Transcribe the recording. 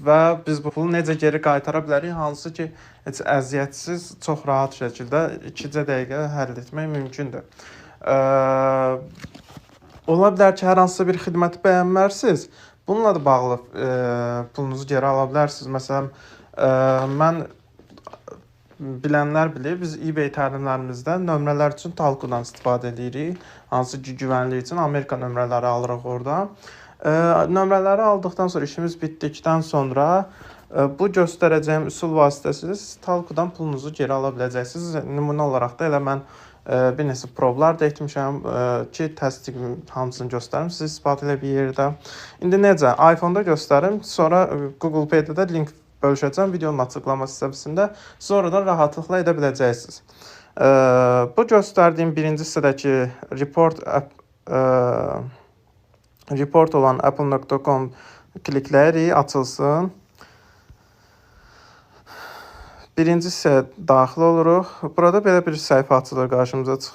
Və biz bu pulu necə geri qaytara bilərik? Hansı ki, heç əziyyətsiz, çox rahat şəkildə 2-cə dəqiqə həll etmək mümkündür. Ola bilər ki, hər hansısa bir xidməti bəyənmərsiz. Bununla da bağlı pulunuzu geri ala bilərsiniz. Məsələn, mən bilənlər bilir, biz eBay təlimlərimizdə nömrələr üçün Talkudan istifadə edirik. Hansı ki, güvənlik üçün Amerika nömrələri alırıq orada. Nömrələri aldıqdan sonra, işimiz bitdikdən sonra bu göstərəcəyim üsul vasitəsilə siz Talkudan pulunuzu geri ala biləcəksiniz. Nümunə olaraq da elə mən bir neçə problar da etmişəm ki, təsdiq hamısını göstərim, sizi isbat elə bir yerdə. İndi necə? iPhone-da göstərim, sonra Google Pay-də də link bölüşəcəm videonun açıqlama hissəsində. Sonradan rahatlıqla edə biləcəksiniz. Bu göstərdiyim birinci hissədəki report olan apple.com klikləyirik, açılsın. Birinci hissəyə daxil oluruq. Burada belə bir səhifə açılır, qarşımıza çıxır.